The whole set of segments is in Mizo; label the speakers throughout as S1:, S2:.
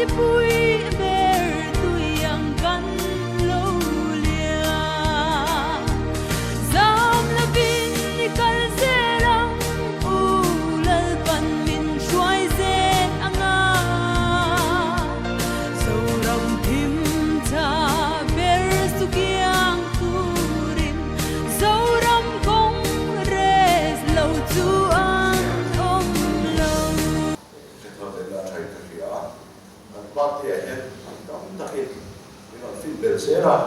S1: mipui ber tui ang kan lo lian. Zam lovin i kal zel ang u, Lalpan min hruai zel ang a. Zoram thim tha ber chu kiang turin Zoram kawng res lo chu an awm lo.
S2: Hre thar leh la thain ka hria a, kan party ah hian tam takin min rawn fin belh zel a,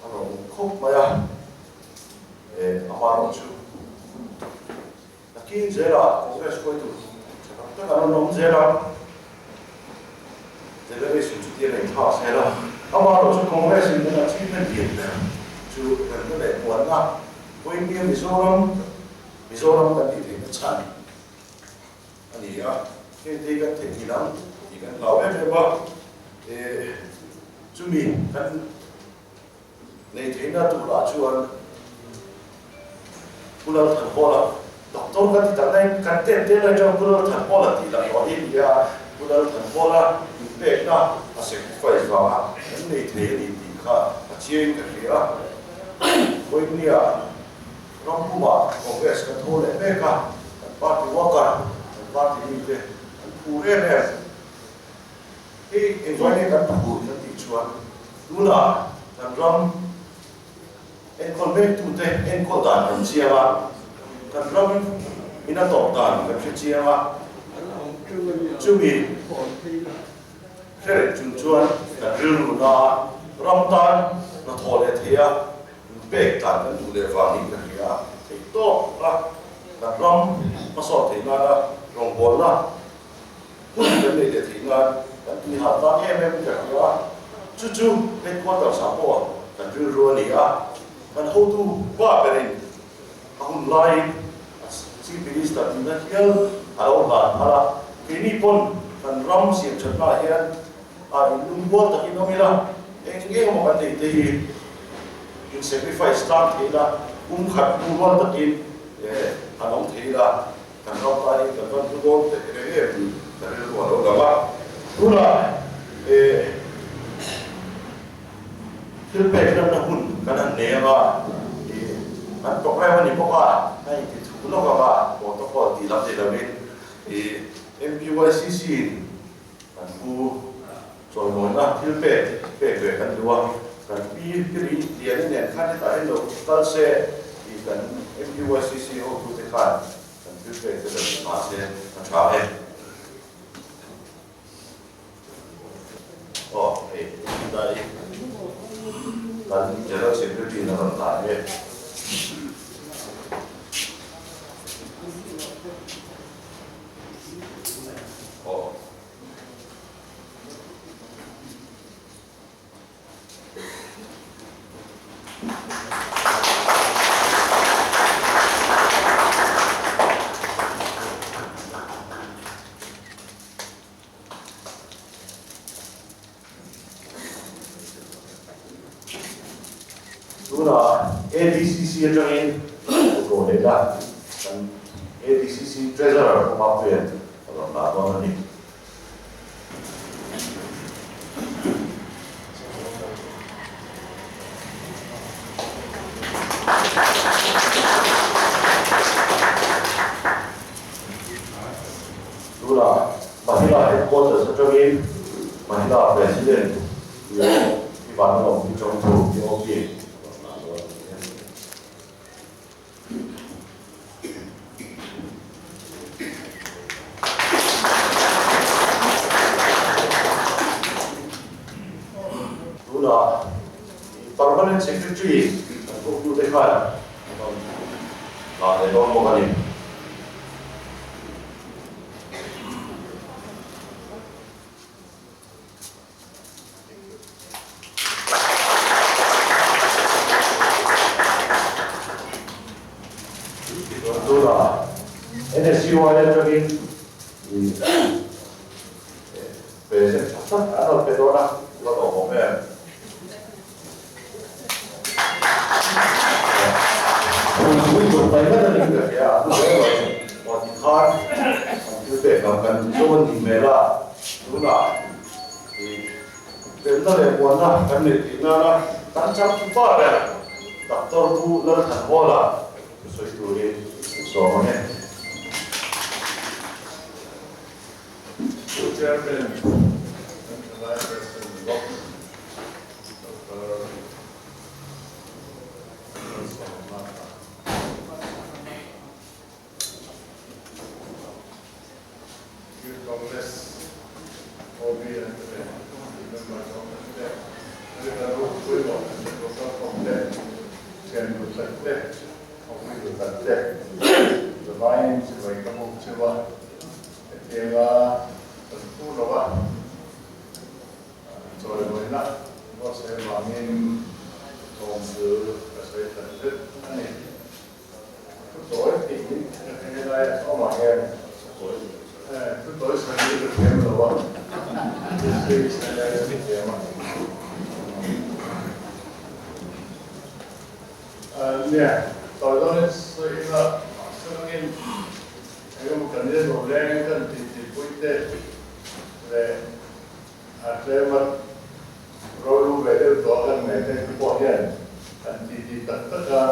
S2: a rawn awm khawp mai a, amaherawh chu nakin zela Congress hruaitu tha tak tak an rawn awm zel a, Generation chu tia nei tha zel a, amaherawh chu Congress in an achievement lian ber chu remna leh muanna vawiin Mizoram Mizoram kan tih theihna chhan a ni a, heng te hi kan theihnghilh ang tih kan hlau em em a, eh chumi kan nei theihna turah chuan Pu Lalthanhawla, Doctor kan ti tak nain kan tet te lai chuan Pu Lalthanhawla tih lah tawh hi a ni a, Pu Lalthanhawla inpekna a sacrifice vanga kan nei thei a ni tih kha a chiangin ka hria a, vawinia Ram pumah Congress kan tho leh mek a, kan party worker, kan party mite an phur em em. Hei engvai nge kan phur kan tih chuan tunah kan ram enkawl mektute enkawl dan kan chiang a, kan ram in a tawp dan kan hre chiang a, chumi hre reng chung chuan kan rilru na ram tan hnathawh leh thei a, Pek dan kan duh leh vangin ka hria a, theih tawk a kan ram hmasawn theih nana rawngbawlna hun kan neih leh theih nan kan tui hah tlang em em ka hria a, chu chu headquarters ah pawh kan rilru a ni a, kan hotu pa berin a hun laiin Chief Minister tihna hial a lo hlan phal a, keini pawn kan ram siamthatna ah hian a inlungbual takin awm ila, eng eng emaw kan neih te hi in sacrifice tlang thei ila, kum khat hnu rual takin han awm thei ila, kan ram ta hi kan van hmu dawn teh reng em tih ka rilru a lo lang a. Tunah thil pek hlanna hun kan han nei anga, kan programme a ni bawk a, a inti thu lawk anga, protocol tih lam ni lovin MPYCC in Kan pu chawimawina thil pek pek ve kan duh a, kan pi Piri Liani nen khan hetah hian lo kal se tih kan MPYCC hotute khan kan thil pek te lo hmu mah se a tha e. Aw hei dai kan General Secretary in a rawn dah e. Tunah ADCC atangin kut rawn leh la, kan ADCC Treasurer Pu Mapuia'n a rawn dah dawn a ni. Tunah Mahila Headquarters atangin Mahila President Pi Vanlawm Pi Chawngthu Pi Awki a rawn dah dawn a ni e. Tunah Permanent Secretary kan kawptute khan an rawn dah leh dawn bawk a ni. Tunah NSUI atangin present tha tak an rawn pe dawn a, va lawmawm em? Pui tur mai ngat a ni ka hria a, hnu zel lo aw tikhan an thil pek ang kan dawn ni hmel a. Tunah i remna leh muanna kan neih tih nana kan changtupa ber Doctor Pu Lalthanhawla thusawi turin in sawm ang e.
S3: Pu Chairman, kan thalai President bawk Doctor Lalsawma. Youth Congress OB an ti ve, member zawng an ti ve, River Road pawimawh an ti local kawng te, thian duh tak te, khawpui duh tak te, zavaiin chibai ka buk cheu a, hetianga kan pu lo a, chawimawina buatsaih avangin thawmhnu ka sawi tak zet a ni. Thu tawi tih hi ka hre lai a awmah hian thu tawi sawi hi ka thiam lo a, history sawi lai chu ka thiam a. Nia, tawi dawnin sawi ila mahse angin engemaw kan rilru leng kan tih tihpui te leh a tlema Rohlu ve deuh tawh kan ngaih te chu pawh hian an titi tak tak a,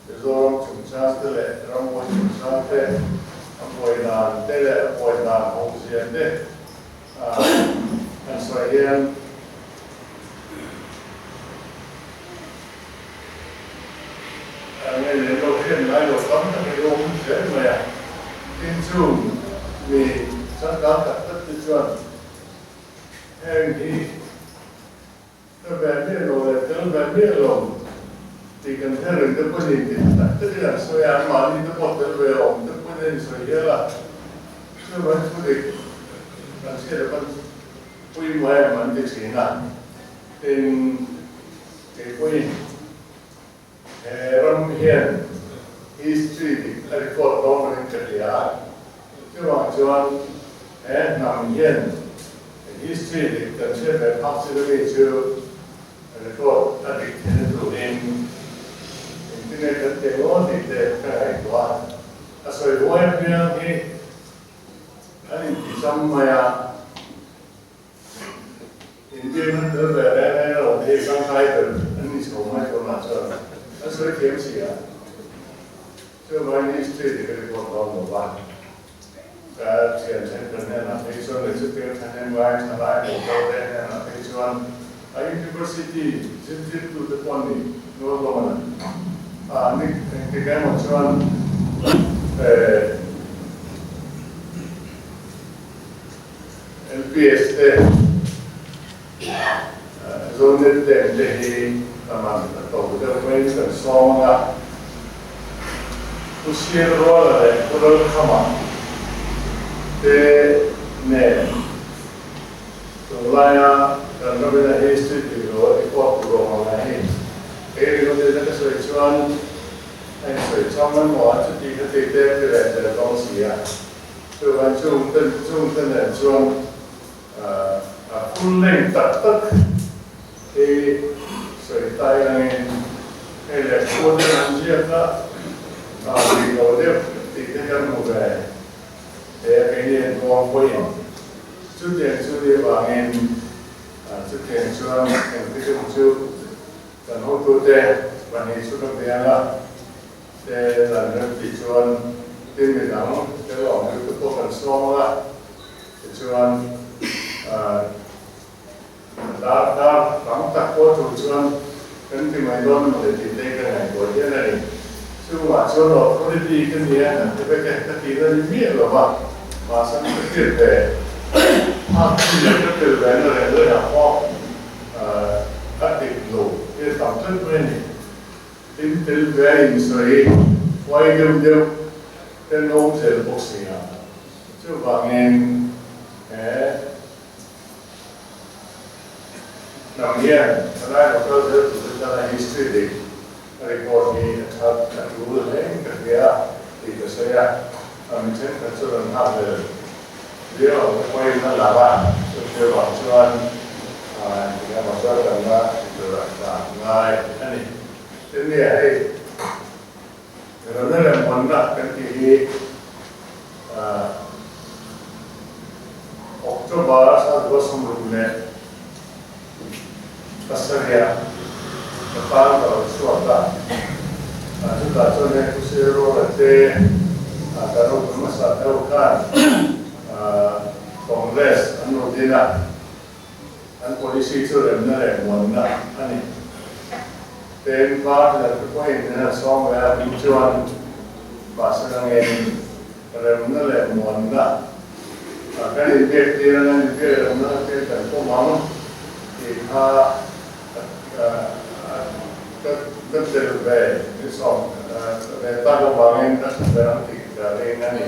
S3: Mizoram chungchang te leh rambuai chungchang te, a buai dan te leh a buai dan awmzia te an sawi hian nge lem lo hriat ngai lo tam tak hi awm zel mai a. Tin chu mi changkang tak tak te chuan Heng hi ka ve miah lo leh tel ve miah lo tih kan hre reng te pawhin tih tak takin an sawi a, anmahni te pawh tel ve awm te pawhin a insawi hial a, chuvangin thu dik kan hriat a pan pawimawh em an ti thin a, tin kei pawhin he ram hian history dik a record dawn ringin ka hria a, chuvang chuan he hnam hian history dik kan hriat ve phak chu mi chu record a dik theihna turin engtin nge kan teh ngawn tih te ka ngaihtuah a, a sawi huai apiang hi an intihzam mai a. India an tel ve reng reng lo hi tangkai ber an ni chho mai tunah chuan an sawi thiam si a, chuvangin history dik a report dawn lo va, ka thian thenkhat hnenah phei chuan leh chutiang thahnem ngai tha lai hmuh te hnenah phei chuan a university zirtirtute pawh an ni nual hlawm a ni. A ni engtik emaw chuan LPS te, Zonet te ang te hi a man a to deuh maiin kan sawm ang a, Pu Sialruala leh Pu Lalkhama te nen tunlaia kan ramina history tih lo a record tur awm ang a hi kei ringawt in ka sawi chuan a insawi chang emaw a chuti khati te a ti leh zel dawn si a. Chuvang chungte chungte nen chuan a full length tak tak hi sawi tai angin hei leh chhuat in an ziak a, a dik lo deuh tih te kan hmu ve he a keini an tuang pawhin chutiang chu ni avangin chutiang chuan engtik emaw chu kan hotute pahnih chu ka biang a. Te dan rem tih chuan tin midang tel awm deuh te pawh kan sawm ang a, tichuan dar dar tam tak pawh tur chuan kan ti mai dawn emaw le tih te ka ngaihtuah hian a ni. Chungah chuan authority ka nia kan ti vek e, ka tihna ni miah lo va, mahse ka hriat ve phak chin leh ka tel ve na reng rengah pawh a dik lo hi a tam tlat mai a ni. Tin tel ve a insawi huai deuh deuh ten awm zel bawk si a, chuvangin he hnam hian thalai lo kal zel tur te tana history dik a record hi a that a tul hle in ka hria tih ka sawi a, a mi thenkhat chu rawn nghak vel viau ang te pawhin a lang a, chuvang chuan engemaw chuan kan la ti turah ka ngai a ni. Tin nia hei remna leh muanna kan tih hi. October 1967 ah ka tan ka lo chhuak a, chutah chuan heng Pu Ruala te kan awm hmasa deuh khan Congress an lo din a, an policy chu remna leh muanna a ni. Peng partner te pawhin min han sawm ve a, tin chuan mahse ka ngeiin remna leh muanna kan inbiak tir anga inbiak remna kha thil kan pawm ang tih kha ka tel ve min sawm ve tak avangin ka tha ber ang tih ka ring a ni.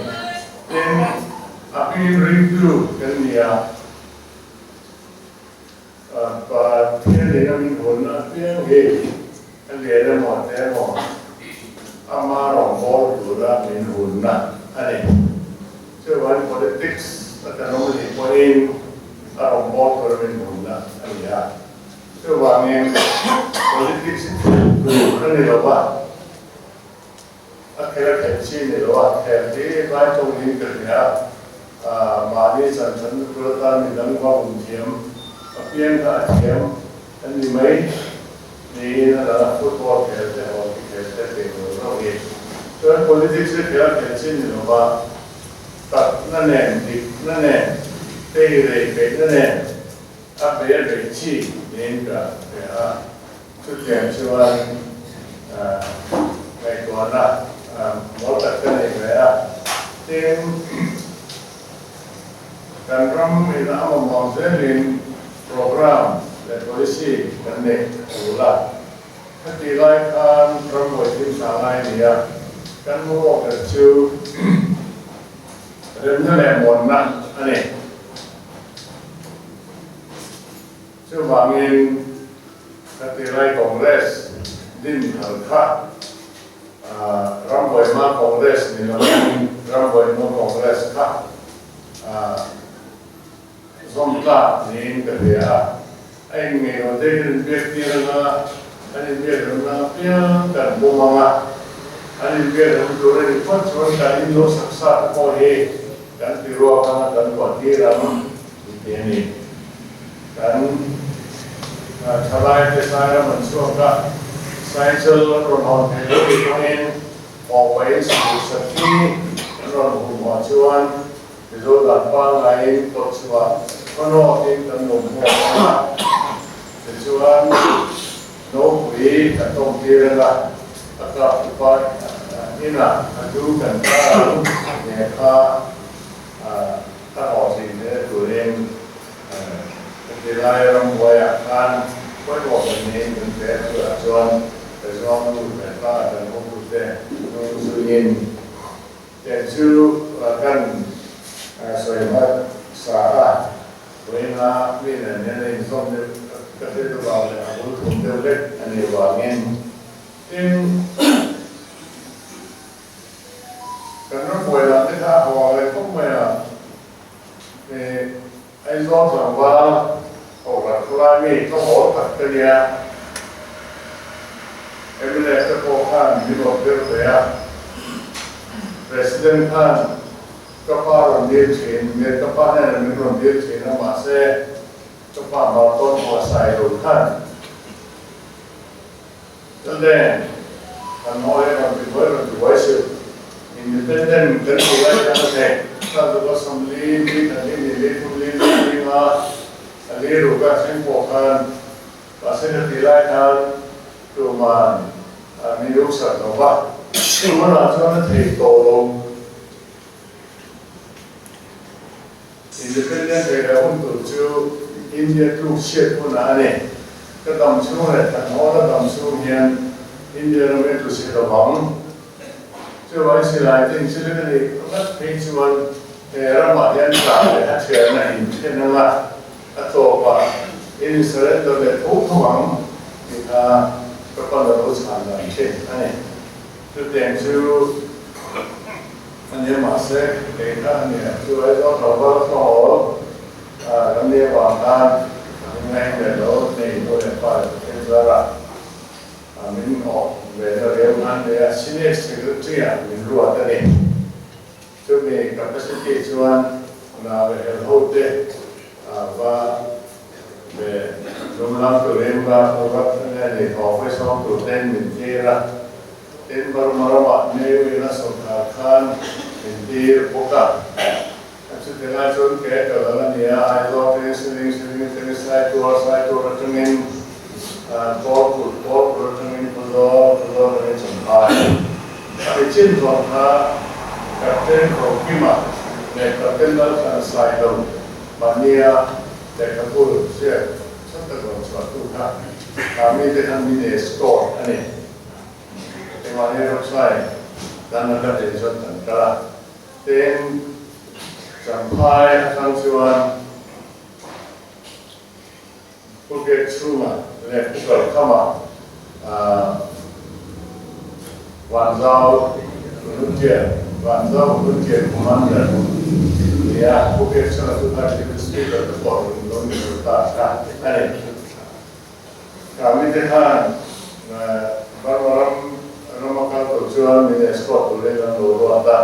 S3: Tin, a hming ringtu kan ni a. Pathian in a min hawnna apiang hi a lian emaw a te emaw ama rawngbâwl tura min hunna a ni. Chuvangin politics a kan awm anih pawhin a rawngbâwl tura min hunna a ni a. Chuvangin politics hi thil tur a ni lo va, A khel a khelh chi ni lo a, khel hi vai tawngin ka hria a, mahni chan chan na tur atan midang va um thiam apiang kha a thiam an ni mai niin a lang a, football khel te, hockey khel te tih tur zawk hi chuan politics hi khel a khelh chi ni lo va, takna nen, dikna nen, tei rei peihna nen a bei a bei chi niin ka hria a. Chutiang chuan ngaihtuahna mawl tak ka nei ve a. Tin, kan ram in a mamawh zelin programme leh policy kan neih a tul a. Khatih lai khan rambuai thim sang lai a ni a, kan mamawh ber chu remna leh muanna a ni. Chuvangin ka ti lai Congress din thar kha Rambuaima Congress ni lovin Rambuainu Congress kha zawm tlak niin ka hria a. A inngeilo te kan inbiak tir anga, an inbiak lohna apiang kan bum anga, an inbiak lohna tur a nih phawt chuan kan in lo sak sa te pawh hi kan ti ruak anga kan tuah tir ang tih a ni. Kan thalaite Sairam an chhuak a, Saichal an rawn hawn thei lo tih pawhin Hawhpaiin sikul sakhi an rawn humhmuah chuan Mizo dan pangaiin kawtchhuah khawnawkin kan lo hmuak ang a, tichuan Nopui kan tawngtir ang a, a kaptupa inah a du kan tar ang nge kha a hlawhtlin hle turin Heti lai rambuaiah khan pawimawh ber niin kan hre a, chutah chuan ka zawng lut leh ta a, kan hotute hnung zuiin teh chu kan sawi hmasa a, vawiina mi nen hian a inzawm deuh ka hriat avang leh a bul thum deuh lek a nih avangin tin kan rambuai dan te kha a haw leh khawp mai a. Aizawl tlangval Kohhran khawlai mi ka haw tak ka nia. Mnf te pawh khan min rawn tir ve a, President khan ka pa rawn dil thin, nge ka pa hnenah min rawn dil thin a, mahse ka pa Martawn Huasai lo khan Chuan kan hawi rawn ti buai rawn ti buai suh. Independent kan tih lai hian a nei. Thla 40 ni khat li ni li thum li li li nga a li ruk a thleng pawh khan mahse ka tih lai khan tuman min ruksak lo va. Tunah chuan a thei tawh lo. Independent thei leh hun tur chu India tluk chhiat hunah a ni. Ka dam chhung leh Thanhawla dam chhung hian India ram hi tlu chhe lo vang. Chuvangin silai tin chu lek a nih vat phei chuan he ramah hian tah leh a thianna inthen anga a tawpah in surrender leh tho tho ang tih kha ka pan a lo chhan dan thin a ni. Chutiang chu a nia mahse kei kha a nia chu Aizawl tlangval thlawl kan nia vang khan a hming a eng leh lo nei nu leh pa leh Pathian zarah min awh ve na reu khan nei a Senate Secretary ah min ruat a ni. Chumi capacity chuan nau leh hel ho te. Va ve lung lam turin va vat nge ni office awm tur ten min tir a, tin Burma ramah Navy a sawrkar khan min tir bawk a. A chuti lai chuan ke ka la la nia, Aizawl atangin Siling, Siling atangin Saitual, Saitual atangin Kawlkulh, Kawlkulh atangin Khawzawl, Khawzawl atangin Champhai. A mi chin zawng kha Captain Rokima leh Captain Lalthana Sailo mahnia lehkhabu ziak tha tak rawn chhuahtu kha mite khan min escort a ni. Engmahni rawksai dan a ka din chuan kan kal a. Tin, Champhai atang chuan Phuket chhunga leh Phukalh khama Vanzau Volunteer, Vanzau Volunteer Commander nia Phuket chhunga tunah Deputy Speaker te pawh rawn lo ni tur ta kha a ni. Kami te khan Burma ram rama kal tur chuan min escort turin an lo ruat a.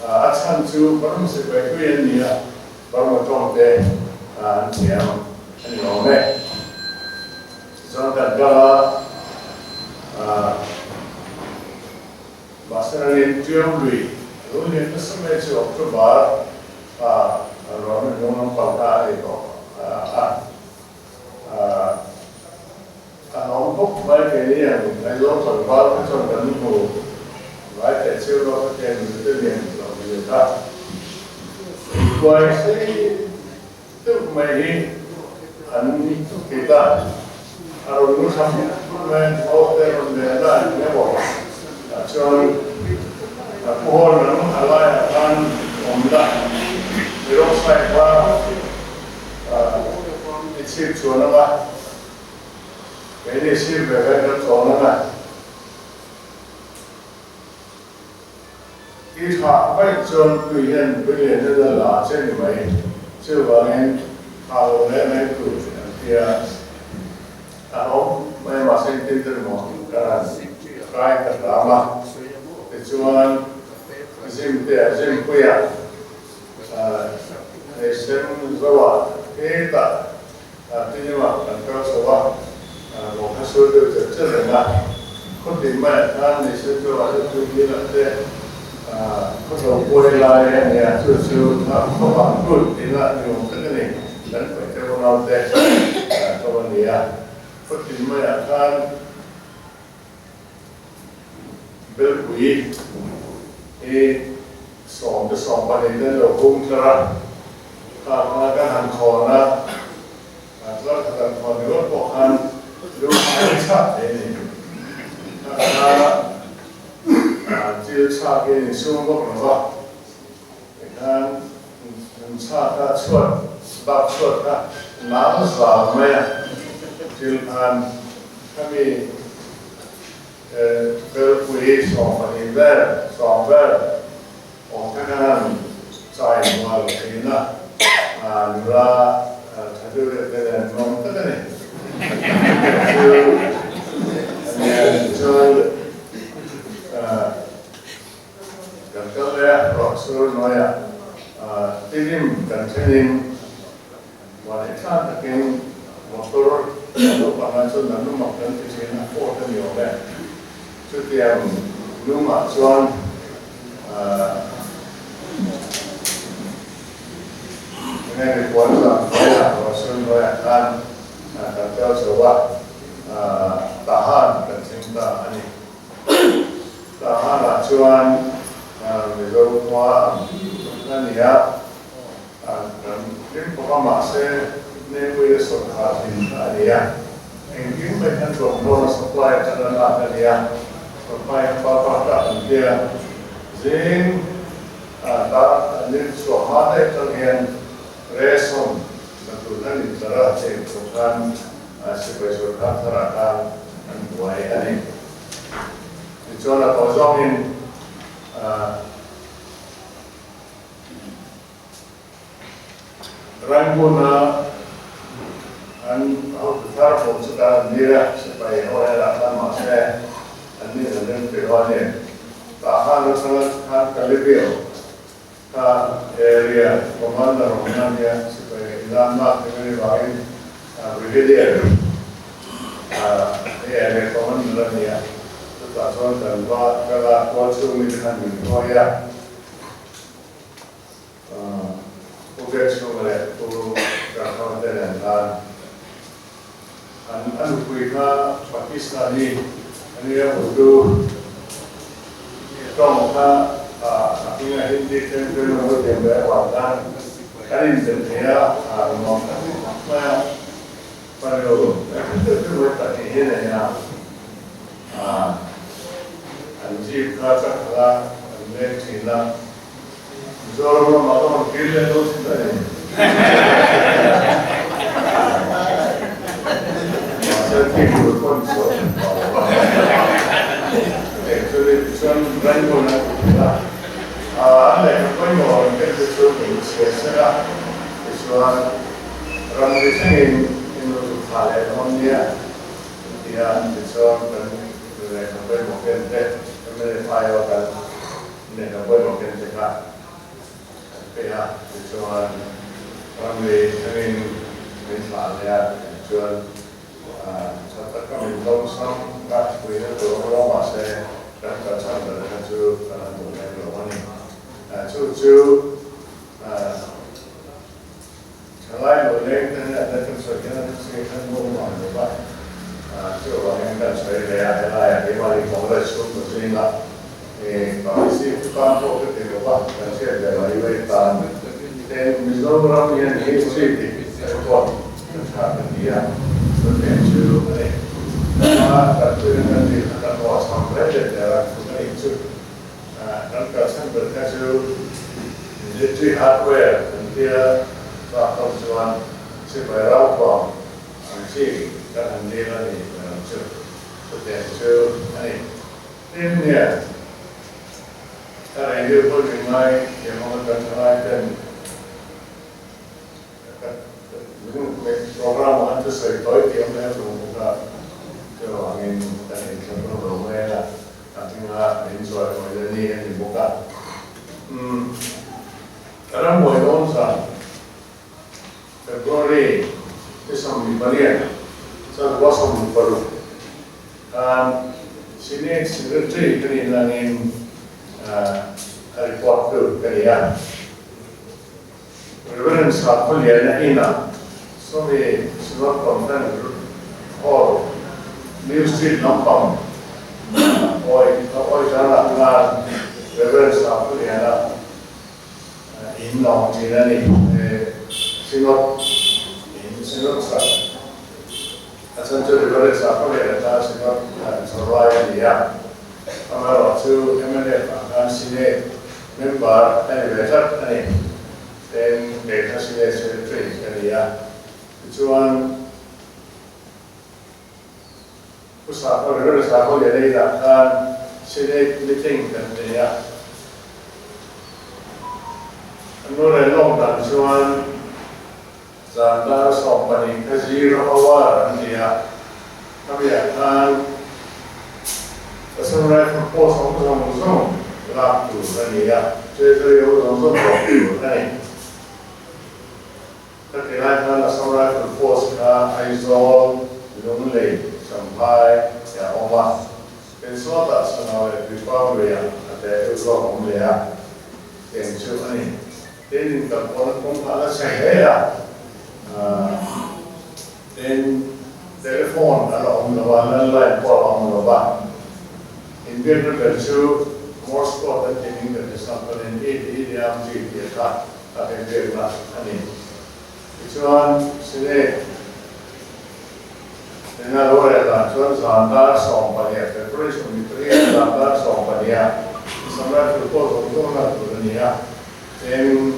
S3: A chhan chu Burma sipai hlui an ni a, Burma tawng te an thiam a ni awm e. Tichuan kan kal a, mahse ranin Tiau lui a lo lian nasa mai chu October thla rawn a hnung lampang kha a ni tawh a. A awm bawk mai keini ang Aizawl tlangval kha chuan kan hmu ngai teh chiau lo kha ken mite lian lo ve ta. Inkuai sei deuh mai hi an ti ta. A rawn nu tham mai an thawk te rawn len a an nge bawk. Tah chuan a pu hawn lam a laiah khan awm la Peroxide kha I chhip chuan anga keini sir ve ve kan chawn anga i thlah vaih chuan tui hian tui lian hian a la che ni mai chuvangin thlah lo mai mai tur an tia a awm mai mahse engtin te emaw ka han kai ta hram a tichuan zim te ah zimpuiah Hei sem zoah hetah tinimah kan kal chho a, rawh kha sur deuh chet chet reng a, khawtin maiah khan nei sem zoah te tui ngilah te khawlo kuai lai a nia, chu chu khawvang tut tih lah ni awm tak a ni, kan paih te unau te tho a nia, khawtin maiah khan Belpui hi sawm te 20 te an lo hung tlar a, kha kha kan han khawn a, tlar khat an khawn ringawt pawh khan lu a ni chhak thei a ni. Kha kha thil chhak in insum vak lo va, tikhan an chhak a chhuat bak chhuat kha nang zal mai a, thil khan khami Belpui 20 vel, sawm vel awm te khan an chai mual thin a, nula tha deuh deuh te nen an awm tak a ni. Chu a nia tichuan kan kal leh a, ruah sur hnuaiah tilim kan thlenin Mahni thlan takin motor a lo panga chuan a lum ang kan ti thin a, Ford a ni awm e. Chutiang lumah chuan enge ni puan zam hnuaiah ruahsur hnuaiah khan kan kal chho a, Tahan kan thleng ta a ni. Tahanah chuan Mizo khua ang a ni a. Kan hlim bawk a, mahse Nengui a sawrkar thin kha a ni a, engkim mai khan tlawmdawn a supply atanga lak a ni a, supply a pa pa tak an tia, zing tar an in chhuah hma daih atang hian ration la tur khan intlar a, cheng tur khan sipai sawrkar tharah khan an buai a ni. Tichuan a tawh zawngin Rangoon-a an hotu thar pawh chu ta an dir a, sipai ho elah khan mahse an ni an rem pe lo a ni. Tah khan atanga khan Kalibio kha area commander awmna nia sipai. Inlanna te kan vangin Brigadier hei leh Commander a ni a, chutah chuan kan va kal a, khua chhung mite khan min hruai a, Pu Biakchhunga leh Pu Karthama te nen khan an a nupui kha Pakistani a nia, Urdu tawng kha a hming a Hindi tlem tlem a lo thiam ve avang khan kan inbel thei a, a nuam tak khawp mai a, fanu vawi pahnih hi nei a, an jeep kha ka khalh a, an leng thin a. Mizoram ramah ka rawn kir leh lo thin a ni. Mahse thik tur pawh ni sawi thin pah lo a. Actually tichuan Rainbow an ti thin a. An lehkha pawimawh rawn ken te chu min chhiar sek a. Tichuan ramri thlengin in lo zuk thlah leh dawn nia an ti a. Tichuan kan lehkha pawimawh ken te mla aia kan Lehkha pawimawh ken te kha kan pe a, tichuan ramri thlengin min thlah leh a, tichuan tha taka min dawngsam ka puina tur awm lo mahse kan kalchhan ber kha chu kan han duh lem lo a ni. Chu chu thalai lo leng te hian an kan sawi hian an sawi khan nuam vang lo va, chuvangin kan sawi ve a, helaiah keimahni Congress chhungkaw zingah Policy chu tan pawh ka ti lo va, kan hriat ve mai mai tan ten Mizoram hian history dik report ka tha ka ti a, chutiang chu a ni. Tuna kan tuina kan tih kha kan haw cham reng leh der a, tuna in chu Kan kalchhan ber kha chu military hardware kan tia bak ho chuan sipai ralthuam ang chi kan han dil a ni ber ang chu. Chutiang chu a ni. Tin nia, ka rei deuh pawh min ngai thiam ang a kan thalai ten Program ah an thusawi tawi tih awm leh tlung bawk a, chuvangin kan inthlahrung lo mai a, a hminga min chawi hawi la ni a ni bawk a. Umm, ka rambuai dawn zan February ni 28 zanrua 16 khan Senate Secretary ka nih langin a report tu ka ni a. Reverend Sakhawliana inah Sawmi Synod Conference Hall, New Street lampang awi awi zanah khan Reverend Sakhawliana in a awm thin a ni. Synod in Synod sak a chhan chu Reverend Sakhawliana tan Synod chawlai a ni a, amaherawhchu mnf ah khan Senate Member a ni ve tlat a ni. Tin, kei kha Senate Secretary ka ni a. Tichuan, Pu Sakhaw, Reverend Sakhaw Lian Eilah khan Senate meeting kan nei a. An lo rel lawk dan chuan zan dar 12 kha zero hour an ti a. Khamiah khan Assam Rifle post awm zawng zawng lak tur a ni a, Treasury ho zawng zawng rawk tur a ni. Ka ti lai khan Assam Rifle post kha Aizawl, Lunglei, Champhai te a awm a, Pensawtah Sanau leh Tuipang luiah a te deuh zawk a awm leh a, tiang chu a ni. Tin, inkalpawhna kawng kha a la chhe hle a. Tin, telephone a la awm lo a, landline pawh a la awm lo va. Inbiakna ber chu Morse code an tih ning kan ti sam panin i ti i diam chi tih kha a inbiakna a ni. Tichuan, Senate nena lo rel dan chuan zan dar 14, February 23 zan dar 12 ah Assam Rifle pawh zawng zawng lak tur a ni a. Tin,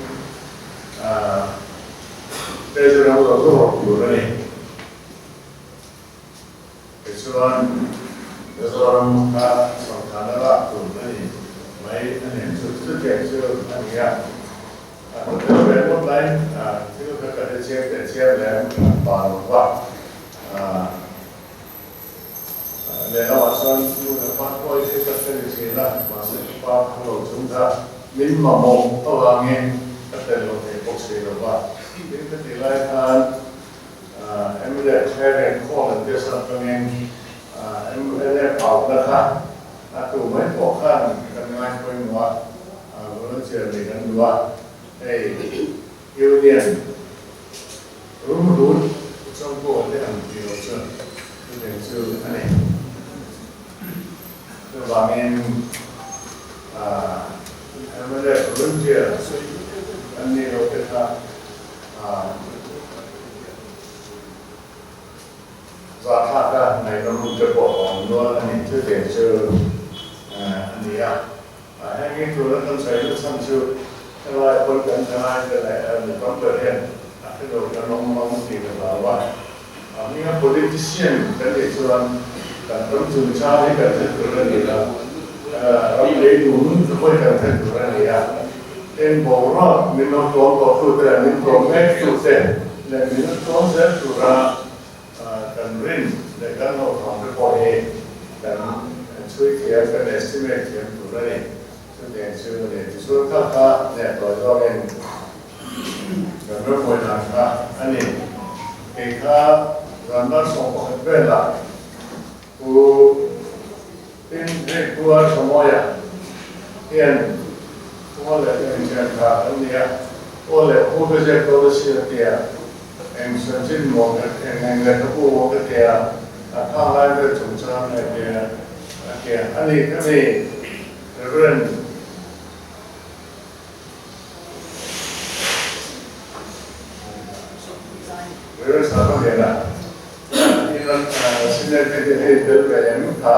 S3: Treasury ho zawng zawng rawk tur a ni. Tichuan, Mizoram kha sawrkhana lak tur a ni mai a nen chu chutiang chu a ni a. A hnu tel ve ngawt laiin thil kha ka hrechiang teh chiang lem pa lo va. Lehlamah chuan nu leh pa pawh hi thil tak ka ni thin a, mahse ka pa kha lo chung kha min mamawh avangin ka tel lo thei bawk. bawk si lo va. Tin, khati lai khan mla Thailand khawl an tia sak atangin mla pauna kha a tu mai pawh khan kan ngai pawimawh a, volunteer nih kan duh a, hei Union Rumrut chawngkaw te ang tih loh chuan chutiang chu a ni. Chuvangin mla volunteer an nih loh te kha Zahthlak a ngaihna room te pawh a awm nual a ni. Chutiang chu a ni a. Heng hi tuna kan sawi na chhan chu helai pawn kan thalai te leh mi tam ber hian a hre lo kan awm ang tih ka hlau a. A hminga politician kan nih chuan kan ram chungchang hi kan hre tur a ni a, ram leilung pawh hi kan hre tur a ni a. Eng boruak min lo tlawm tawh tute leh min tlawm mek tute leh min lo tlawm zel tura kan rin leh kan hlauhthawng te pawh hi kan chhui thiam, kan estimate thiam tur a ni. Chutiang chu a ni. Tichuan kha kha leh tawi zawngin kan rambuai dan kha a ni. Kei kha Zanlal 11 velah Pu Tin, hei Pu Arsamawia hian Aw leh eng thian tha an ni a, aw leh pu ka ziak dawn a si a ti a, eng chanchin maw ka eng eng lehkhabu maw ka ti a, a thang lai vel chungchang a ti a, a ti a, a ni ka mi Reverend Reverend Sakhawliana. Senior te hi hei tel ve em kha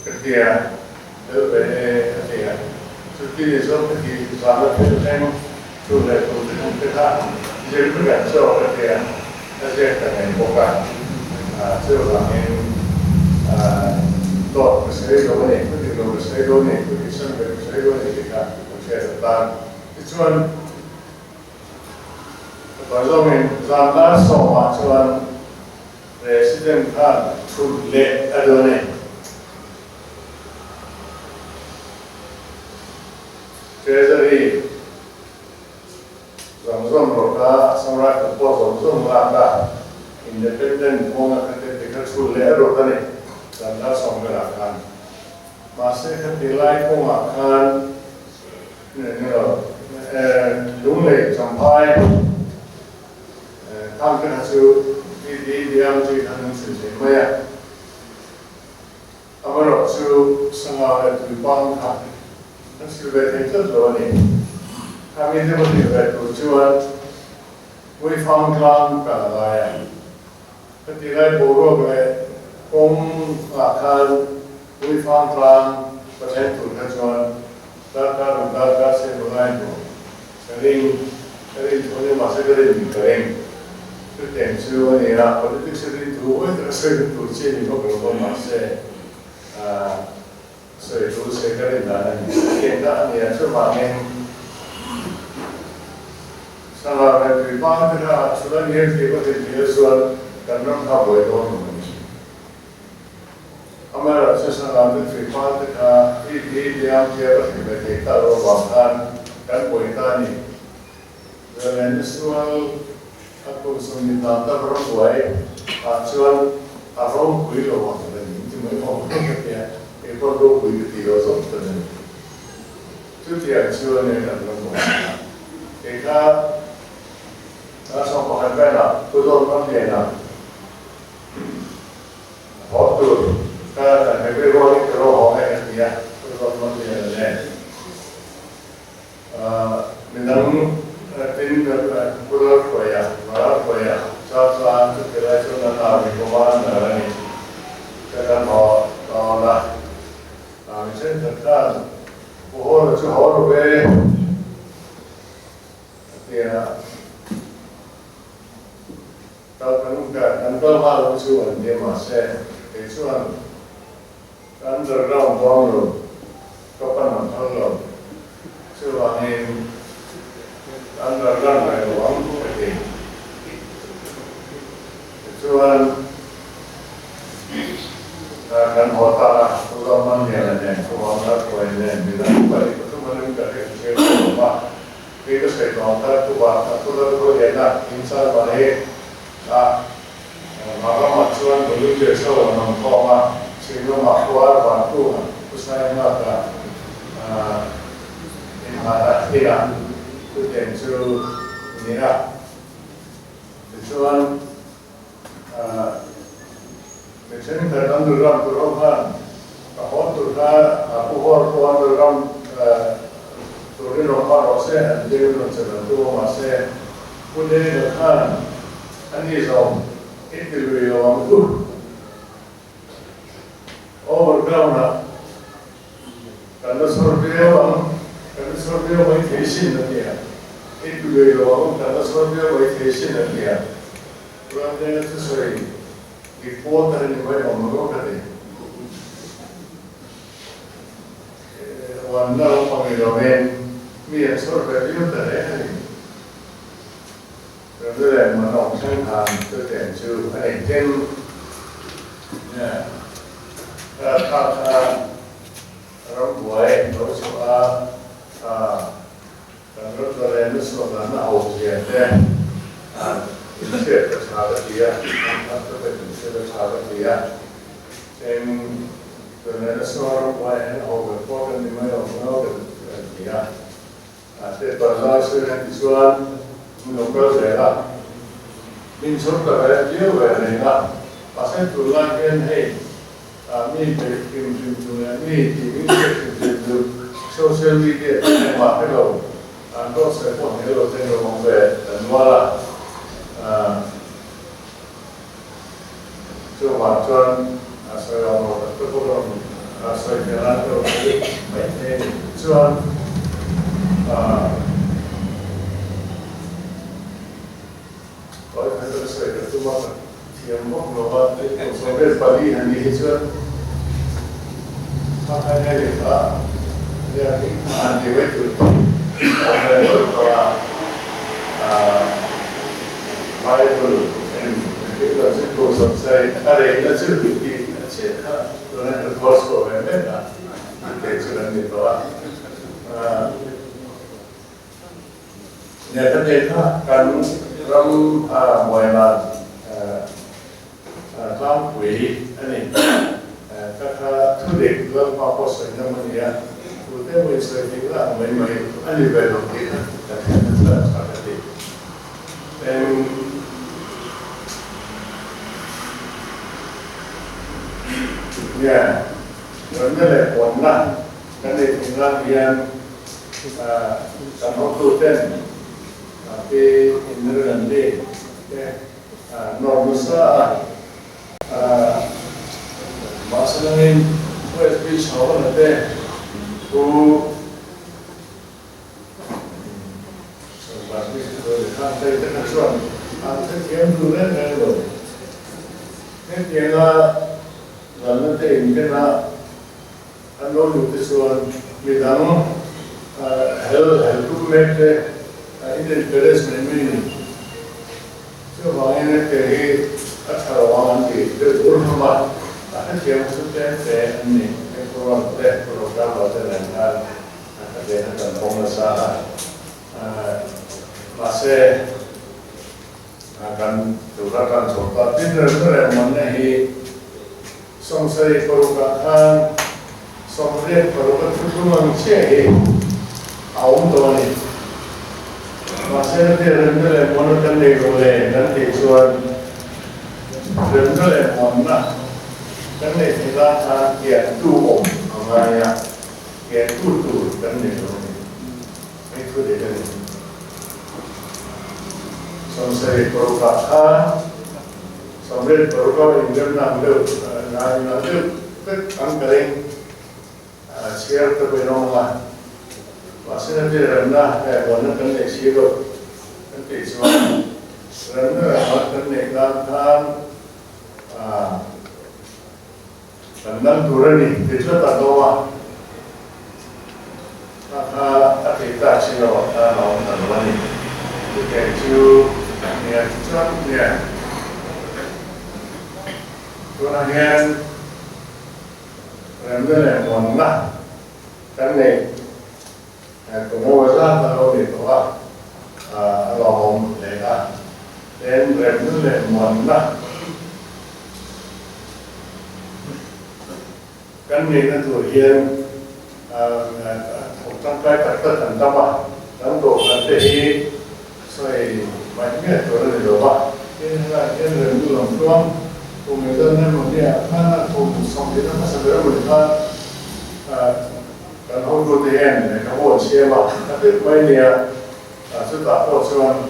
S3: ka tia tel ve e a ti a, chuti ni zawk ka ti zan a thil thleng tu leh tu te hnung te kha zir vek an chaw ka tia a ziak ta ngei bawk a, chuvangin dawt ka sawi lo a ni, thu dik lo ka sawi lo a ni, thu dik san ve ka sawi lo a ni tih kha ka hriat atan tichuan. Ka zawngin zan dar sawmah chuan President khan thut leh a dawn e. Treasury zawng zawng rawk a, Assam Rifle pawh zawng zawng lak a, Independent kawnga kha te ti kha thut leh a rawt a ni zan dar 10 velah khan. Mahse khati lai kawngah khan Lunglei Champhai khang te kha chu DDM chi khan an chhui thei mai a, amaherawh chu Sangha leh Tuipang kha an chhui ve thei tlat lo a ni. Khami te va tih ve tur chuan Uifang tlang kal a ngai a, heti lai boruak leh kawng ah khan Uifang tlang va thleng tur kha chuan Darkar ruk darkar se maw lai maw ka ring, ka rin thu ania mahse ka rin ka ring. Chutiang chu a ni a, politics a rin thu huai taka sawi na tur chi a ni bawk lo va mahse sawi tur se ka rin dan a ni. Chutiang kha a ni a, chuvangin Sangha leh Tuipang te kha chhun a ni a tih ka rin theih chuan kan ram kha buai dawn lo a ni. Amaherawhchu Sangha te tui hma te kha i ti diam tia ka hrilh ve thei ta lo avang khan kan buai ta a ni. Zalen Sual a kum 20 dan tak ram buai ah chuan a ropui lo ang ka ni ti mai awm ka tia, kei pawh ropui ka ti lo zawk ta ni. Chutiang chu a nia kan ram buai kha. Kei kha 11 velah Pu Zawt Ramliana Haw tur ka heavy rolling ka ro haw nge ka ti a, ka zawt nawn lian a nen. Midang tin Pular hruaia, Varal hruaia, char chuan chuti lai chuan a hna mi bawk a, a nar a ni. Ka kan haw dawn a, mi thenkhat khan Pu Hawla chu haw lo ve a ti a. Kal kan kan kal nghal ang chu an nia mahse kei chuan ka underground dawn lo, ka pan ang phal lo, chuvangin ka underground reng lo ang ka ti. Tichuan kan haw ta a, Pu Rammanliana nen, Pu Vanglathruaia nen midang pahnih pathum an. manin ka hre chiang lo va, kei ka sawi tawh ang kha tuvah a thu lal rual lian a inchar mai a, mah ramah chuan volunteers ho an awm khawm a, chhim lamah khuar vantu han pu sai nghak a, inhahna inah chutiang chu ni a, tichuan. Mi thenkhat underground tur ho khan ka hawn tur kha a pu hawr pawh underground turin rawn hma rawh se an ti rawn che dan tu a mahse Pu Daniel khan a ni zawng i ti lui lo ang u overground ah kan la chhawr viau ang kan la chhawr viau mai thei sin a tia i ti lui lo ang u kan la chhawr viau mai thei sin a tia. Ramdena thusawi dik pawl tak a ni mai awm lo ka ti. Uanna lo hmang ni lovin mi an chhawr ve viau ta reng a ni. Ramdena leh Muana awm thleng khan chutiang chu a nei tin. Kha kha rambuai lo chhuah a Kan ram zalen nasa dana ho zia te inhriat a tha ka ti a, kan thar te pawhin inhriat a tha ka ti a. Eng zalen nasa rambuai hian ho ber pawh kan ni mai lo ang kan ti a. Paper lai sawi hian tichuan min lo kal zel a, min chhawr ta ve viau ve reng a. Mahse tunlai hian hei Mi peih hrim hrim chu leh mi tih hming hriat hrim hrim chu social media te engmah hre lo, an dawt sawi pawh hne lo ten lo awm ve kan nual a. Chuvang chuan a sawi awm lo tak te pawh ka rawn sawi fiah nan ka rawn sawi mai thei a ni. Chuan Tawi khat a sawi ka tum a, ka thiam bawk lo a, kum 24 han nih hi chuan a kha nge leh kha nia hi han ti mai tur hi a awm ve nual tawh a, Bible en particular chu kum 70 a reina chu tih a chiah kha tunah hian ka course pawh ve mek a, tih chu kan ni tawh a. Neta kha kan ram buaina tlangpui a ni. Ka kha thudik Lalpa pawh sawi ngam a ni a, tute emaw in sawi dik lah mai mai a ni ve lo tih kha ka hriat na chuan a tha ka ti. Eng nge remna leh hawnna kan nei thei nan hian Kan hotuten pi Indira Gandhi te nawr nasa a, mahse nangin USB Chhawna te Pu Khangtei te kha chuan an hrethiam duh reng reng lo. Hetianga lalna te inken a, An lo luh te chuan midang hel hel tum mek te in encourage mai mai ni. Chuvangin hete hi a tha lo ang an ti deuh ur hlawm a, a hrethiam chu tlem te an ni. Heng program te program te nen khan a tha hle kha kan pawm nasa a, mahse kan tura kan chho ta. Tin reng reng manna hi 76 ah khan 86 a thuthlung ang chiah hi a awm tawh a ni. Mahse heti remna leh muanna kan nei lo le kan tih chuan remna leh muanna kan neih theih lai khan kiantu awm a ngai a, kiantu tur kan nei lo a ni. Hei thu dik a ni. 76 ah khan 86 a inremna ang deuh, ngai ang deuh vek ang ka ring chhiar te pawhin a awm a. Mahse heti remna leh huanna kan neih si lo kan tih chuan remna leh huanna kan neih nan khan kan dang tur a ni ti tlat a dawm a. Kha kha a theih tak si lo ah khan a awm ta lo a ni. Chutiang chu nia chuan nia tunah hian remna leh muanna kan neih. Kum emaw zat a lo ni tawh a, a lawmawm hle a. Tin, remna leh muanna kan neihna tur hian thawk tangkai tak tak an tam a, kan kohhran te hi sawi mai miah tur a ni lo va. Tin, helaiah hian remna lam tluang kum engzat emaw nia khan a kum 20 a hmasa ber emaw ni khan Kan hotute hian lehkhabu an siam a, a tirh mai nia, chutah pawh chuan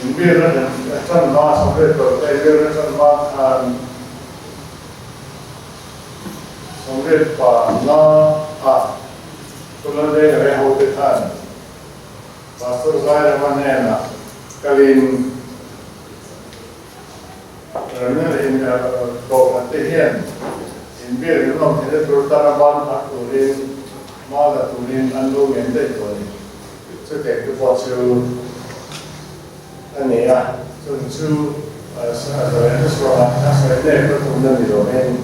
S3: inbiakna kan chan hma, Soviet tawrhte inbiakna chan hma khan Soviet pa nga ah Pulaldenga leh hote khan Pastor Zairama hnenah kalin, Remna in kohhran te hian inbiak in awm theihna tur tana ban phah turin hma la turin an lo ngen daih tawh a ni. Chutiang te pawh chu a ni a, chung chu Zalena sualah a sawi nek na tumna ni lovin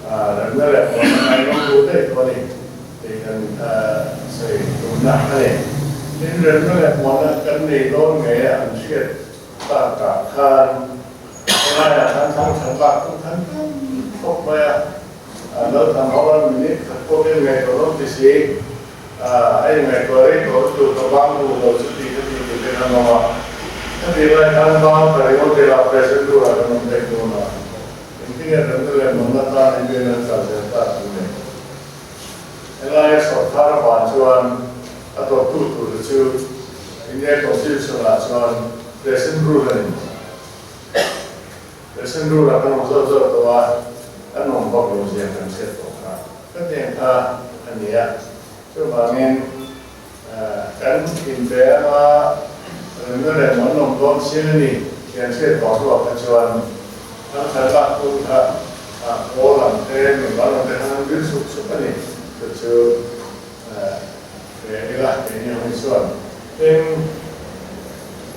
S3: remna leh pawhna an lo duh daih tawh a ni tih kan sawi tumna a ni. Tin, remna leh pawhna kan nei dawn ngei a an hriat Bakah khan helaiah khan thang than lak tum khan tam khawp mai a, lo tham ho a minute khat pawh vel ngaihtuah lo ti si, a inngaihtuah rei tawh lutuk ka bang duh lo chu tih ka tih tih te khan awm a, khati lai khan bang ka ringawt ila present turah kan awm daih dawn a, engtin nge kan leh mawlna tan engtin an kal zel ta tih nei. Helaia sawrkar avang chuan a tawptu tur te chu India Constitution ah chuan President Rule a ni. President Rule ah kan awm zawt zawt tawh a, kan awm vak lo zia kan hriat tawh kha. Khatiang kha a ni a, chuvangin kan inpe anga remna leh an awm dawn chiang a ni tih an hriat vang ruah kha chuan an thlalak tu kha pawl ang te, mimal ang te khan an vil chuk chuk a ni. Chu chu he ila keini ang hi chuan eng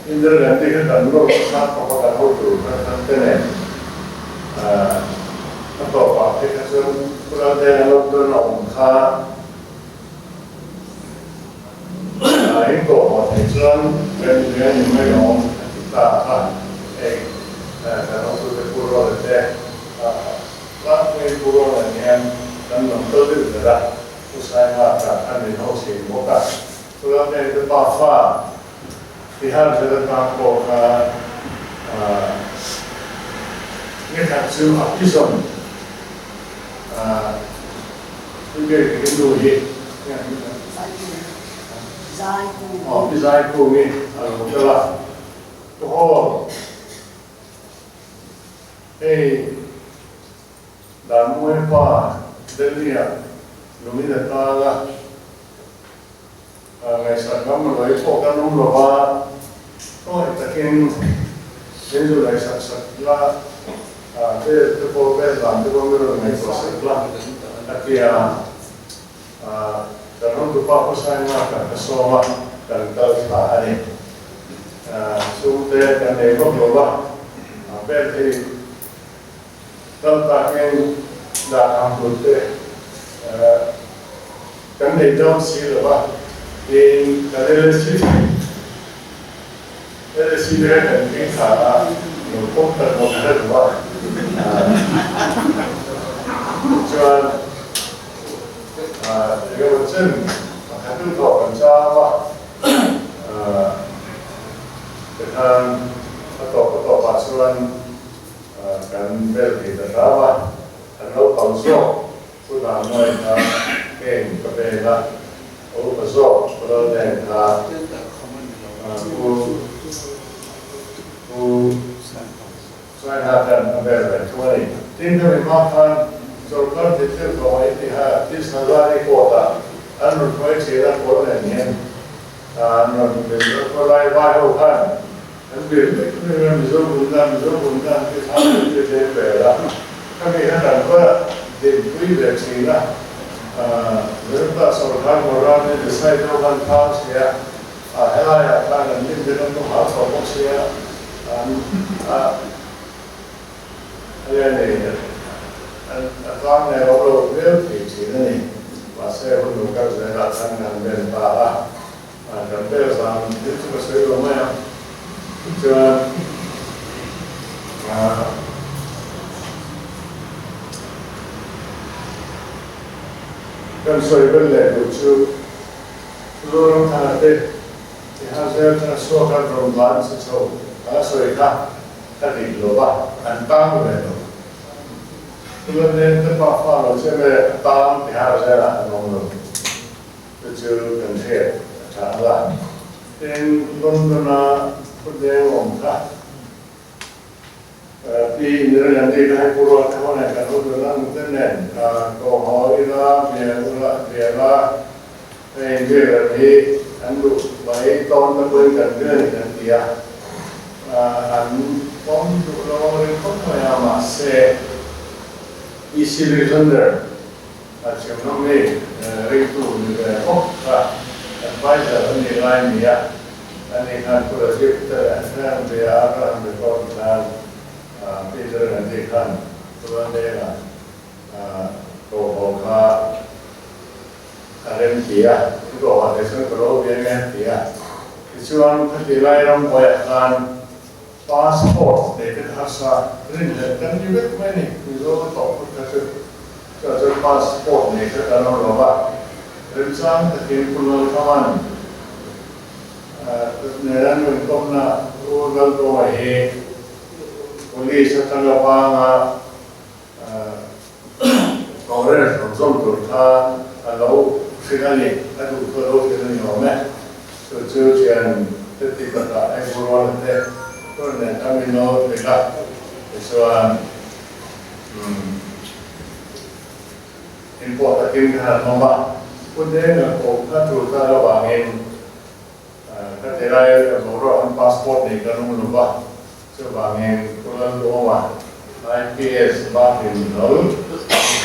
S3: Indira Gandhi kha kan nawr nasa khawp a kan hotu kan kan te nen a tawpah phei kha chuan Pu Laldenga lockdown a awm kha In kawh haw theih chuan kan in a ni mai awm a ti ta a, hei kan hotute Pu Rawla te tlangpuiin Pu Rawla hian kan lam kal deuh ber a, Pu Sainghaka a ni ho thin bawk a, Pu Lalnete pa fa Tihar zel atang pawh kha nikhat chu a pizawn Pi Zaikungi a lo tel a, Pu Hall, hei Danmuai pa Delhi-ah lungin a tang a, ngaihsak ngam lo i pawh kan awm lo va, khawngaih takin min zu ngaihsak sak la, te te pawh vel dan te pawh min rawn ngaihtuah sak la, a ti a, kan hotupa Pu Sainghaka ka sawm a, kan kal thla a ni. Chhungte kan nei vak lo va, vel hi kal takin dah ang tur te kan nei dawn si lo va, tin kan LSC LSC te kha kan keng thla a, lo pawm tak bawk kha lo va, chuan engemaw chen pakhat deuh tawh kan chang a, tikhan a tawp a tawpah chuan kan bel thei ta hram a, an naupang zawk Pu Danmuai kha heng ka vel a, a upa zawk Pu Lalden kha Pu Pu Saingha khan a vel ve thung a ni. Tin, ka mi hma khan sawrkar thil thil tlawng ei tiha Tis Hazari court-ah an rawn hruai thin a, kawl nen hian an rawn khawlai vai ho khan An bir mek mek a, Mizo bunna, Mizo bunna an ti thang an ti tlem vel a, khami kha kan va dinpui ve thin a, Rilta sawrkar Moran te decide ho khan thang sia, a helaiah khan an lim te kan lo hal chho bawk sia, an a a nei a tlang nei awm lo viau thei thin a ni. Kan sawi vel leh duh chu Zoramthanga te tiha zel kha suaka rawn van che chho a sawi kha a dik lo va, an tang ve lo. Tula nen te pa fa lo che ve a tang tiha zelah an awm lo. Chu chu kan hriat a tha ang a. Tin, London-a khawdeng awm kha Pi Indira Gandhi kha hei Purua te ho nen kan lut dun a, nute nen ko haw ila, bia ula, bia la, hei Indira Gandhi an duh mai tawn ta pawhin kan ring a ni kan ti a, an pawm duh lo ang ring khawp mai a, mahse E.C. Alexander A chhimna mi ringtu ni ve bawk kha adviser a nih lai ni a, ani khan Pu Rajiv te leh an bia a ka han record khan Peter Gandhi khan Pu Laldenga koho kha a rem ti a, i koho thei chuan ka lo bia nge a ti a. Tichuan khati lai rambuaiah khan Passport nei te kha harsa rinhlelh kan ni vek mai a ni, Mizo tawh phut kha chu chuan chuan passport nei kha kan awm lo va, remchang takin Pu Lalthaman nena an rawn kawmna Pu Laltawma hi Police atanga vanga Congress rawn zawm tur kha a lo hrilh a ni, a duh chu a lo hrilh a ni awm e. Chu chu thian te ti takah hei Buruala te tur nen khan min lo hrilh a, tichuan umm inpawh takin khan an awm a. Pu Denga koh kha tul ta lovangin ka ti lai boruak an passport nei kan awm lo va, Chuvangin Pu Lalduhoma IPS bakin lo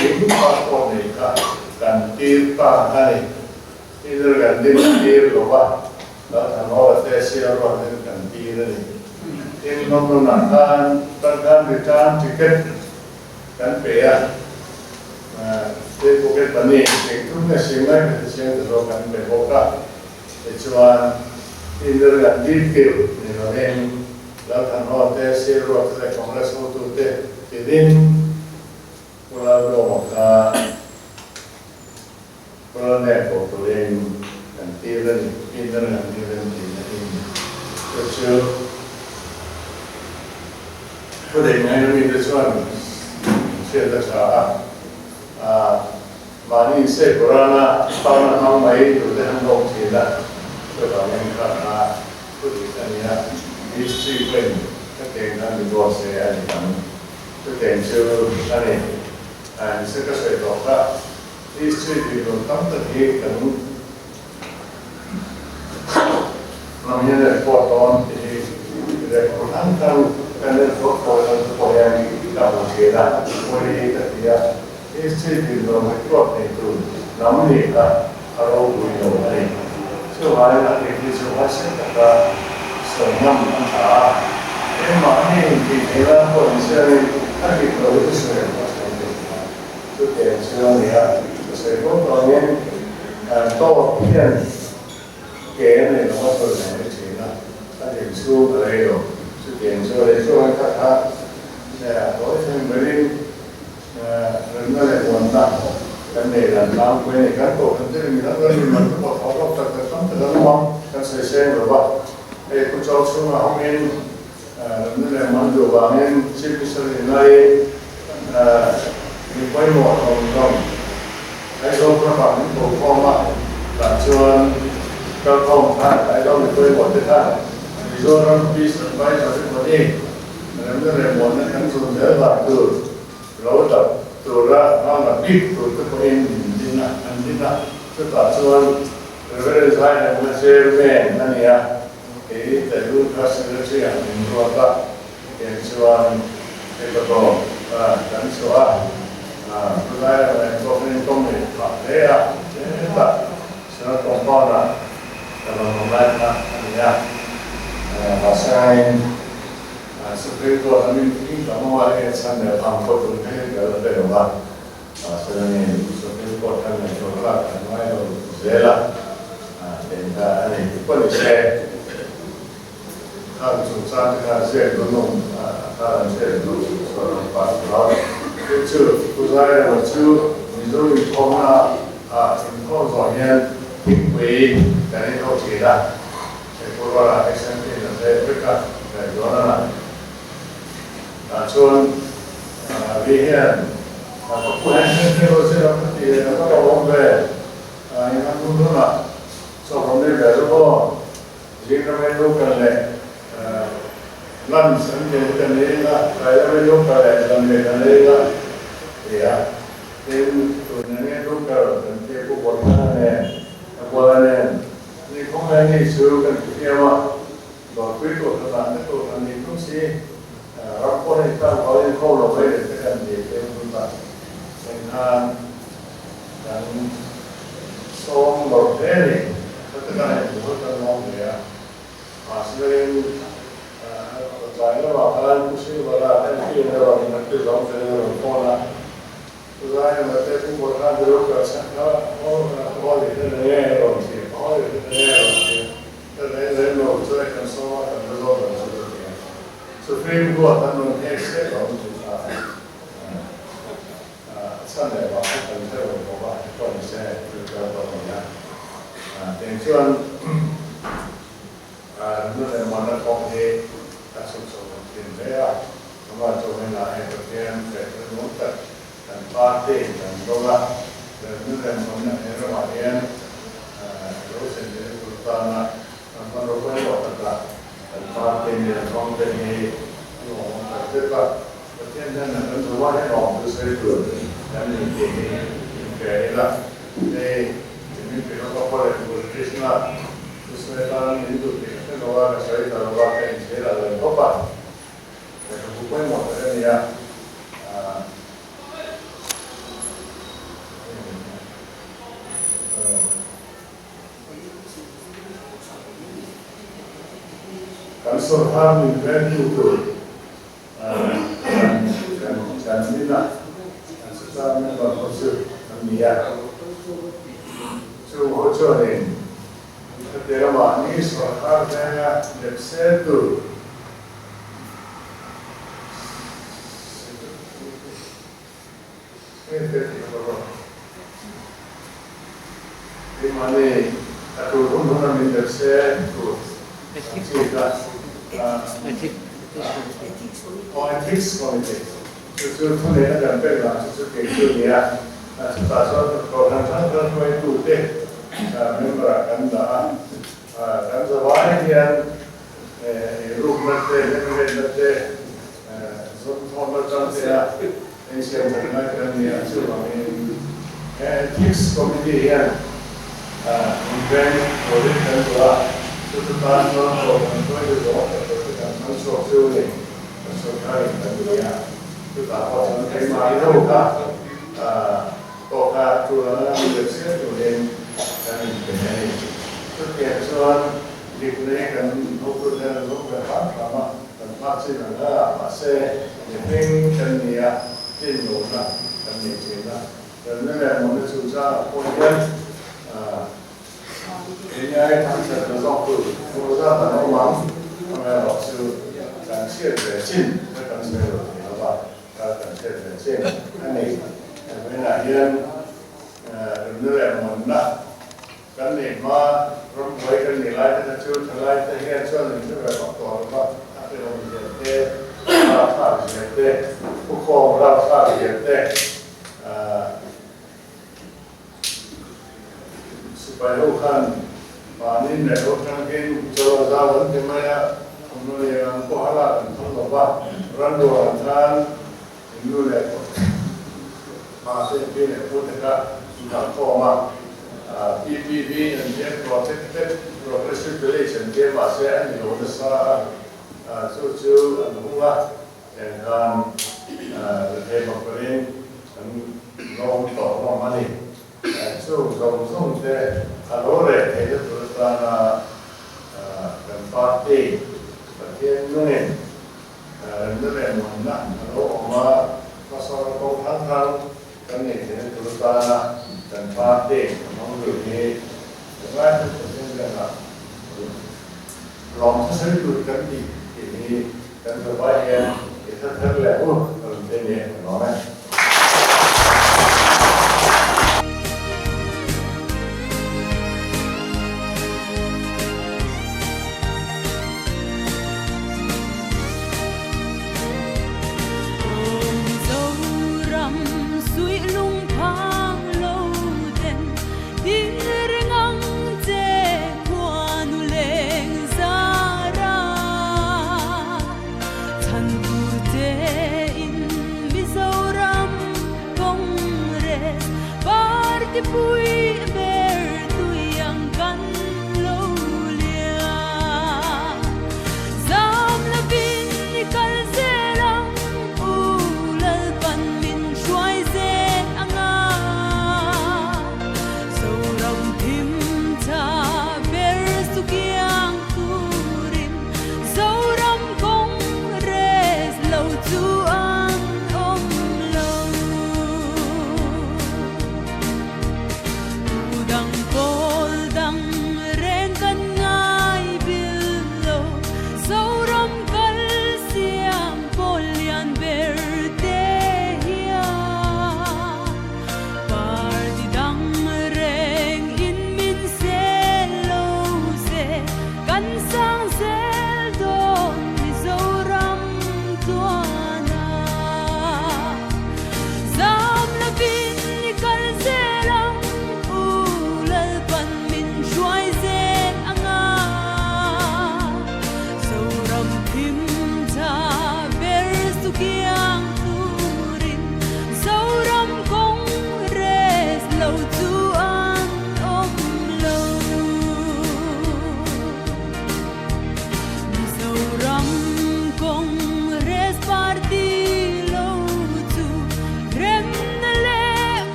S3: ding passport nei kha kan tir ta a ni. Indira Gandhi kan tir lo va, Lalthanhawla te sial rual ten kan tir a ni. Tin, London-ah khan tan khan return ticket kan pe a, state pocket money engthum nge sing lai ka ti chiang ta zawk kan pe bawk a. Tichuan, Indira Gandhi tirh ni lovin Lalthanhaw te, Sir Ruat te leh Congress hotute tinin Pu Lalduhoma kha Pu Lalneh ko turin kan tir a ni, Indira Gandhi remtihna in. Chu chu thu dei ngaina mite chuan hriat a tha a. Mahni inseh Qur'an-a tana hmang mai tute han lawm thin a, chuvangin kha kha thu dik a nia, history pawhin ka teng khan mi dawt se a ni ang. Chuteng chu a ni. Nise ka sawi tawh kha, history dik lo tam tak hi kan hnam hian a report dawn tih hi record hrang hrang kan report pawh hian pawh hian ka hmu thin a, pawi ka ti a. History dinlo report nei tur hnam nih kha a ropui lo a ni. Chuvangin a dik hi chu huaisen taka sawi ngam a tha a, engmahni intih theih nan pawh insiamin a dik lo hi chu sawi ang a thleng thei thin a. Chutiang chu a ni a, ka sawi fo tawngin tawp hian ke a nei lo a sawi mai mai thin a, a dik chhung a rei lo. Chutiang chu a ni. Chuvangin kha kha tawi thleng berin Remna leh muanna kan nei dan tlangpui a ni. Kan kohhran te rin kan ram in man te pawh thawh hlawk tak tak tam tak an awm a, kan sawi seng lo va. Hei Pu Chau chhungah hawngin remna leh muan duh vangin Chief Minister in lai mi pawimawh hlawm hlawm Aizawl Club-ah min ko khawm a, tah chuan kalkhawm khan Aizawl mi pawimawh te khan Mizoram Peace Advisory Body Remna leh muanna kan zun zel dan tur lo dap tura hmanga bik tur te pawhin min din a, an din a. Chutah chuan Reverend Zairemna Chairman a ni a, kei Telu kha Secretary ah min ruat a, hetiang chuan hei ka tawp kan chhuah a, Pu Zairema nen pawh kan inkawm leh phah hle a, hetah Senate Compound ah ka lo awm lai kha a ni a, mahse Supreme Court a min tling ta maw a, heng chhan leh phang pawh tun thlengin ka la hre lo va, mahse ni Supreme Court khan ngaihtuah tlak kan ngai lo zel a, teng kha a ni. Pawh ni se, khang chungchang te khan ziak duh nawm a khan an ziak duh chuan an pass lo. Chu chu Pu Zairema chu Mizo inkhawmna. Inkhawm zawh hian thingpui kan in ho thin a, February-ah SMT in a tleh vek a, ngaihtuahna a tah chuan vi hian ka pu hian hre hre lo se ram ka ti leh ka va lo awm ve, in an hun hunah chaw rawn ei ve ru aw, zing ram ei lu kal leh lunch an tih hi kan ei ila, tlai lam ei lu kal leh zanriah kan ei ila ti a. Tin, tun enge Luther kan tia Pu Bawlhana nen, a Bawla nen ni khawngaih ni chu kan ti fiam a, Dawrpui Kohhranah te Kohhran nih tum si, ram pawh hei tan vangin ho lo mai leh te kan ni te hun ta engkhan kan sawm lawrh hle ni, heta kan hei hmuh kan lawm hle a, mahse Tlai lamah khan Pu Silvara MP in a rawn kan ti zawng fel in a rawn phone a, Pu Zainama te Pu Bawlhna Bureau kal chhan kha haw leh hlen eng nge a rawn ti a, haw leh hlen eng nge a rawn ti a, ka leh lem lo chu e kan sawm a kan la zawt ang chu ka ti a, Supreme Court an rawn nghek sek lo ang chu kha a chhan leh vang kha kan hre lo bawk a, pawh ni se chu ka tawh a ni a, tiang chuan. Nu leh mana kawng hi a chhuk chho lo thin hle a, amah chu hnenah hei Pathian fehna nuam tak kan party kan dawng a, nu leh mana he ramah hian lo thlen leh tur tana kan hmanraw pawimawh takah kan party mi an hmang te hi a lawmawm tak zet a, Pathian hnenah kan duh a, heng awm chu sawi tur kan ni tih hi inhria ila, hei mipui rawng a pawh leh politician-a Chu sawi tan min duh tih ka hre lo a, ka sawi ta lo a, ka inchhir a lo tawp a, lehkhabu pawimawh tak a ni a, Kan sawrkar min vengtu tur kan min a, kan sawrkar member ho chu an ni a, chung ho chuanin Hetiang mahni sawrkar venga lepse tur Keimahni a tur hun huna min lepse tur ang chi kha Aw Ethics Committee chu chu thuneihna kan pek dan chu chu kei chu a ni a. Chutah chuan kohhran hrang hrang hruaitute member-ah kan dah a, kan zavai hian eirukna te, hlemhletna te, zawmthawmna chang te a insiam that ngai kan ni a, chuvangin he Ethics Committee hian invent audit kan duh a, chu chu tan chuan kohhran hruaitu zawng tak te kan hmang chhuak chu ni, kan sawrkarin kan ni a. Chutah pawh chuan keimah i ho kha pawh kha tul anga mi leh chiah turin kan inpe a ni. Chutiang chuan dik leh kan hotute an zawng ve hram hram a, kan phak chin ang a, mahse mihring kan ni a, tlin lohna kan nei thin a. Remna leh mawna chungchangah pawh hian Keini ai thang that na zawk tur tur zat an awm ang, amaherawh chu kan chhiat ve chin ka kan sawi lo thei lo va, ka kan chhiat ve chin a ni. Vawiinah hian remna leh muanna kan neih hma rambuai kan nih lai te kha chu thalai te hian chuan in hre ve vak tawh lo va, a hrehawm zia te, ralthlak zia te, thukhawm ralthlak zia te, Sipai ho khan mahni meh ho tangin chaw zau an ti mai a, thawmhnaw lian ang pawh a lak an phal lo va, ranrual an tan in nu leh pa te pi leh pu te kha an dah khawm a, PPV an tia Protected Progressive Village an tia mahse a ni lo nasa a, chu chu an hung a. Heng khan rethei bawk-in an lawm tawh hlawm a ni. Chung zawng zawng te a lo reh theihna tur atana kan party Pathian nungin remna leh muanna a lo awm a, hmasawnna kawng hrang hrang kan neih theihna tur atana kan party a hmang lut hi tunlai chu Pathian biakah lawm hmasawi tur kan tih tih hi Kan zavai hian i hre thar leh u rawn te nia ka lawm e.
S1: ti pui.